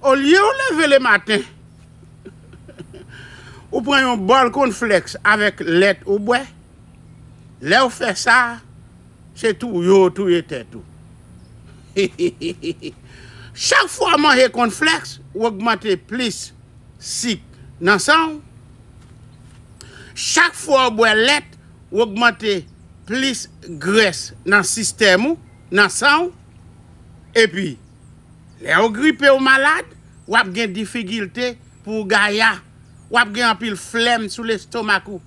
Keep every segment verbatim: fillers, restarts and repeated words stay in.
Olye w leve lematen, ou pran yon bòl kònflèks avèk lèt ou bwè. Lè w fè sa, se touye w touye tèt ou. Chak fwa w manje kònflèks, ou ogmante plis sik nan san w. Chak fwa w bwè lèt, ou ogmante plis grès nan sistèm ou, nan san w. Epi, lè w gripe, w malad, w ap gen difikilte pou w gaya. W ap gen anpil flèm sou lestomak ou.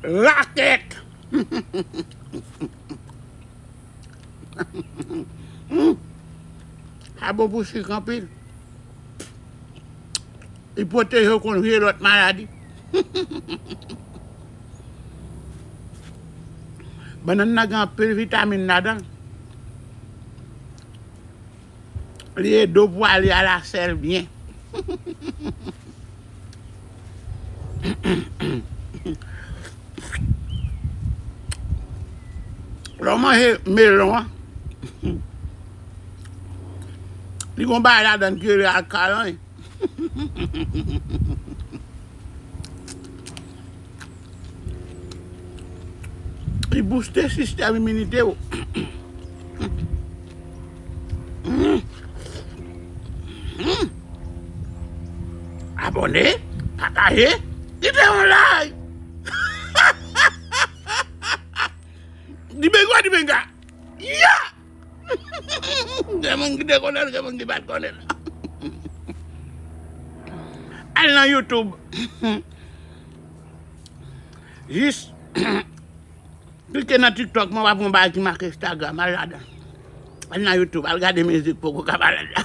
Lakèt. Sa bon pou sik anpil. Li pwoteje w kont vye lòt maladi. Bannann nan gen anpil vitamin ladan l. Li ede w pou ale alasèl byen. Lè w manje melon an, li gon bagay ladan l ki rele alkalan. Li bouste sistèm iminite w. Abòne, pataje, kite yon like. Dibengo, dibenga. Ya! Gen moun ki te konnen l, gen moun ki pa t konnen l. Al nan YouTube. Jis klike nan TikTok mwen, w ap wè yon bagay ki make Instagram. Al ladan. Al nan YouTube, al gade mizik poko ka malad la.